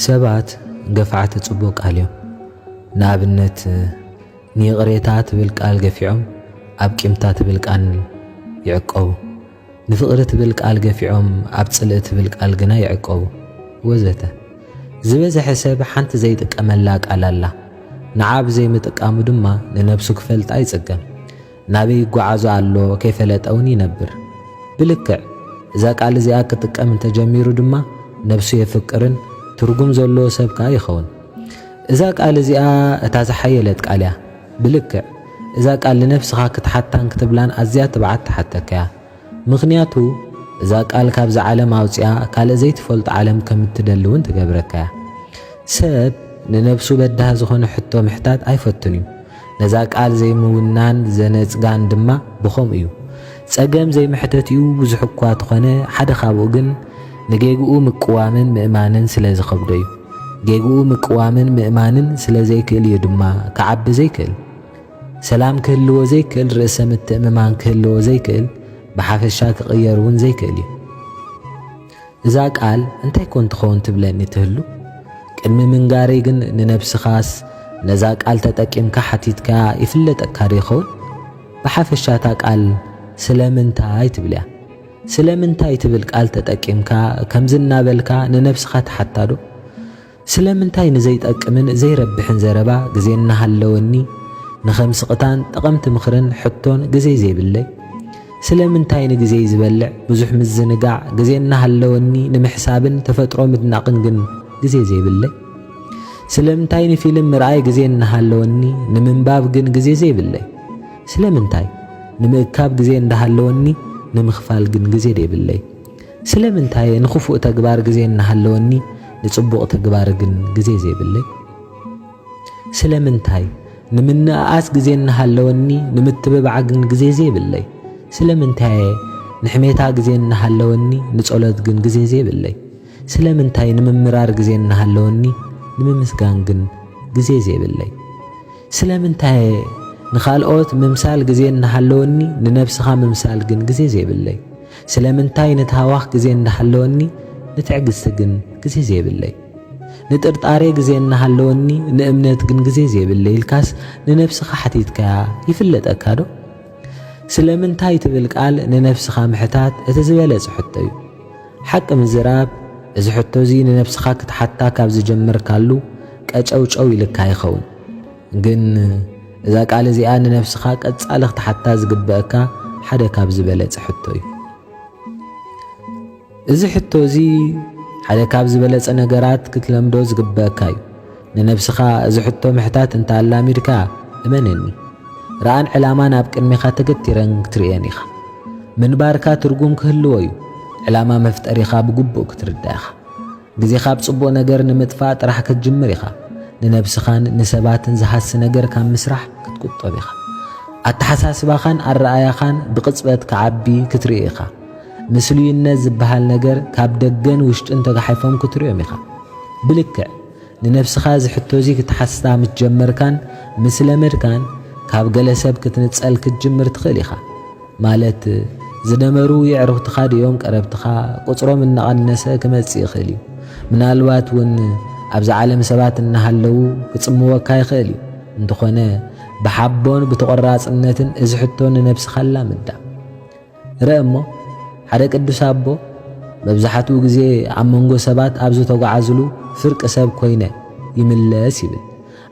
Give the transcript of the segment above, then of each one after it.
ሰባት ገፋዕቲ ጽቡቕ ቃል እዮም። ንኣብነት፣ ንይቕሬታ ትብል ቃል ገፊዖም ኣብ ቂምታ ትብል ቃል ይዕቀቡ። ንፍቕሪ ትብል ቃል ገፊዖም ኣብ ጽልኢ ትብል ቃል ግና ይዕቀቡ፣ ወዘተ። ዝበዝሐ ሰብ ሓንቲ ዘይጥቀመላ ቃል ኣላ። ንዓ ብዘይምጥቃሙ ድማ ንነብሱ ክፈልጣ ይጽገም። ናበይ ይጓዓዞ ኣሎ ከይፈለጠ እውን ይነብር። ብልክዕ እዛ ቃል እዚኣ ክጥቀም እንተጀሚሩ ድማ ነብሱ የፍቅርን ትርጉም ዘለዎ ሰብ ከኣ ይኸውን። እዛ ቃል እዚኣ እታ ዝሓየለት ቃል እያ። ብልክዕ እዛ ቃል ንነብስኻ ክትሓታን ክትብላን ኣዝያ ትብዓት ትሓተካ እያ። ምኽንያቱ እዛ ቃል ካብዛ ዓለም ኣውጺኣ ካልእ ዘይትፈልጦ ዓለም ከም እትደሊ እውን ትገብረካ እያ። ሰብ ንነብሱ በዳህ ዝኾነ ሕቶ ምሕታት ኣይፈቱን እዩ። ነዛ ቃል ዘይምውናን ዘነጽጋን ድማ ብኸምኡ እዩ። ጸገም ዘይምሕተቲኡ ብዙሕ እኳ ተኾነ፣ ሓደ ካብኡ ግን ንጌግኡ ምቅዋምን ምእማንን ስለ ዝኸብዶ እዩ። ጌግኡ ምቅዋምን ምእማንን ስለ ዘይክእል እዩ ድማ ክዓቢ ዘይክእል። ሰላም ክህልዎ ዘይክእል፣ ርእሰ ምትእምማን ክህልዎ ዘይክእል፣ ብሓፈሻ ክቕየር እውን ዘይክእል እዩ። እዛ ቃል እንታይ ኮን ትኸውን ትብለኒ ትህሉ? ቅድሚ ምንጋረይ ግን ንነብስኻስ ነዛ ቃል ተጠቂምካ ሓቲትካያ ይፍለጠካ ዶ ይኸውን? ብሓፈሻ እታ ቃል ስለምንታይ ትብል እያ። ስለምንታይ ትብል ቃል ተጠቂምካ ከምዚ እናበልካ ንነብስኻ ትሓታ ዶ? ስለምንታይ ንዘይጠቅምን ዘይረብሕን ዘረባ ግዜ እናሃለወኒ ንኸም ስቕታን ጠቐምቲ ምኽርን ሕቶን ግዜ ዘይብለይ? ስለምንታይ ንግዜይ ዝበልዕ ብዙሕ ምዝንጋዕ ግዜ እናሃለወኒ ንምሕሳብን ተፈጥሮ ምድናቕን ግን ግዜ ዘይብለይ? ስለምንታይ ንፊልም ምርኣይ ግዜ እናሃለወኒ ንምንባብ ግን ግዜ ዘይብለይ? ስለምንታይ ንምእካብ ግዜ እንዳሃለወኒ ንምኽፋል ግን ግዜ ዘይብለይ? ስለምንታይ ንኽፉእ ተግባር ግዜ እናሃለወኒ ንጽቡቕ ተግባር ግን ግዜ ዘይብለይ? ስለምንታይ ንምንእኣስ ግዜ እናሃለወኒ ንምትብባዕ ግን ግዜ ዘይብለይ? ስለምንታይ ንሕሜታ ግዜ እናሃለወኒ ንጸሎት ግን ግዜ ዘይብለይ? ስለምንታይ ንምምራር ግዜ እናሃለወኒ ንምምስጋን ግን ግዜ ዘይብለይ? ስለምንታይ ንኻልኦት ምምሳል ግዜ እናሃለወኒ ንነብስኻ ምምሳል ግን ግዜ ዘይብለይ? ስለምንታይ ንታህዋኽ ግዜ እንዳሃለወኒ ንትዕግስቲ ግን ግዜ ዘይብለይ? ንጥርጣሬ ግዜ እናሃለወኒ ንእምነት ግን ግዜ ዘይብለይ ኢልካስ ንነብስኻ ሓቲትካያ ይፍለጠካ ዶ? ስለምንታይ ትብል ቃል ንነብስኻ ምሕታት እቲ ዝበለጸ ሕቶ እዩ። ሓቂ ምዝራብ፣ እዚ ሕቶ እዚ ንነብስኻ ክትሓታ ካብ ዝጀመርካሉ ቀጨውጨው ኢልካ ይኸውን። ግን እዛ ቃል እዚኣ ንነብስኻ ቀጻሊ ክትሓታ ዝግበአካ ሓደ ካብ ዝበለጸ ሕቶ እዩ። እዚ ሕቶ እዚ ሓደ ካብ ዝበለጸ ነገራት ክትለምዶ ዝግበአካ እዩ። ንነብስኻ እዚ ሕቶ ምሕታት እንተ ኣላሚድካ፣ እመነኒ፣ ራእን ዕላማን ኣብ ቅድሜኻ ተገቲረን ክትርእየን ኢኻ። ምንባርካ ትርጉም ክህልዎ እዩ። ዕላማ መፍጠሪኻ ብግቡእ ክትርዳእ ኢኻ። ግዜኻ ኣብ ጽቡቕ ነገር ንምጥፋእ ጥራሕ ክትጅምር ኢኻ። ንነብስኻን ንሰባትን ዝሃሲ ነገር ካብ ምስራሕ ክትቁጠብ ኢኻ። ኣተሓሳስባኻን ኣረኣያኻን ብቕጽበት ክዓቢ ክትርኢ ኢኻ። ምስሉይነት ዝበሃል ነገር ካብ ደገን ውሽጥን ተጋሒፎም ክትርእዮም ኢኻ። ብልክዕ ንነብስኻ እዚ ሕቶ እዚ ክትሓስታ ምስ ጀመርካን ምስ ለመድካን፣ ካብ ገለ ሰብ ክትንጸል ክትጅምር ትኽእል ኢኻ። ማለት፣ ዝደመሩ የዕሩኽትኻ ድዮም ቀረብትኻ? ቁጽሮም እናቐነሰ ክመጽእ ይኽእል እዩ። ምናልባት እውን ኣብዛ ዓለም ሰባት እናሃለዉ ክጽምወካ ይኽእል እዩ። እንተኾነ፣ ብሓቦን ብተቖራጽነትን እዚ ሕቶ ንነብስኻ ኣላምዳ። ርአ እሞ፣ ሓደ ቅዱስ ኣቦ መብዛሕትኡ ግዜ ኣብ መንጎ ሰባት ኣብ ዝተጓዓዝሉ ፍርቂ ሰብ ኮይነ ይምለስ ይብል።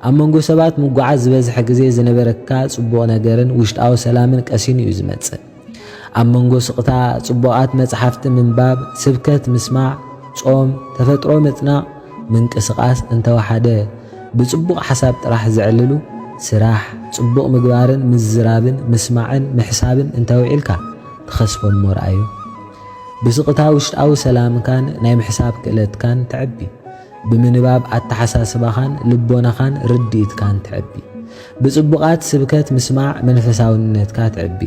ኣብ መንጎ ሰባት ምጉዓዝ ዝበዝሐ ግዜ ዝነበረካ ጽቡቕ ነገርን ውሽጣዊ ሰላምን ቀሲኑ እዩ ዝመጽእ። ኣብ መንጎ ስቕታ፣ ጽቡቓት መጽሓፍቲ ምንባብ፣ ስብከት ምስማዕ፣ ጾም፣ ተፈጥሮ ምጽናቕ፣ ምንቅስቓስ እንተወሓደ፣ ብጽቡቕ ሓሳብ ጥራሕ ዘዕልሉ ስራሕ፣ ጽቡቕ ምግባርን ምዝራብን ምስማዕን ምሕሳብን እንተውዒልካ፣ ትኸስቦ እሞ ርኣዮ። ብስቕታ ውሽጣዊ ሰላምካን ናይ ምሕሳብ ክእለትካን ተዕቢ። ብምንባብ ኣተሓሳስባኻን ልቦናኻን ርድኢትካን ተዕቢ። ብጽቡቓት ስብከት ምስማዕ መንፈሳውነትካ ተዕቢ።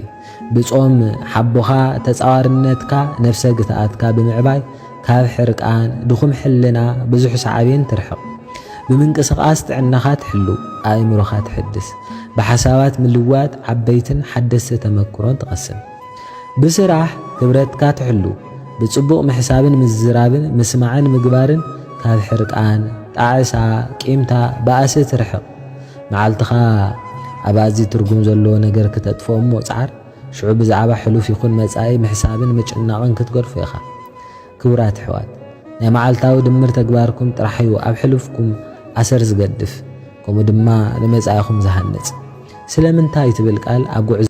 ብጾም ሓቦኻ ተጻዋርነትካ ነፍሰ ግትኣትካ ብምዕባይ ካብ ሕርቃን፣ ድኹም ሕልና፣ ብዙሕ ሳዕቤን ትርሕቕ። ብምንቅስቓስ ጥዕናኻ ትሕሉ፣ ኣእምሮኻ ትሕድስ። ብሓሳባት ምልዋጥ ዓበይትን ሓደስቲ ተመክሮን ትቐስም። ብስራሕ ክብረትካ ትሕሉ። ብጽቡቕ ምሕሳብን ምዝራብን ምስማዕን ምግባርን ካብ ሕርቃን፣ ጣዕሳ፣ ቂምታ፣ ባእሲ ትርሕቕ። መዓልትኻ ኣብ ኣዝዩ ትርጉም ዘለዎ ነገር ክተጥፍኦ እሞ ጻዓር። ሽዑ ብዛዕባ ሕሉፍ ይኹን መጻኢ ምሕሳብን ምጭናቕን ክትገድፎ ኢኻ። ክቡራት ኣሕዋት፣ ናይ መዓልታዊ ድምር ተግባርኩም ጥራሕ እዩ ኣብ ሕሉፍኩም ኣሰር ዝገድፍ፣ ከምኡ ድማ ንመጻኢኹም ዝሃንጽ። ስለምንታይ ትብል ቃል ኣብ ጉዕዞ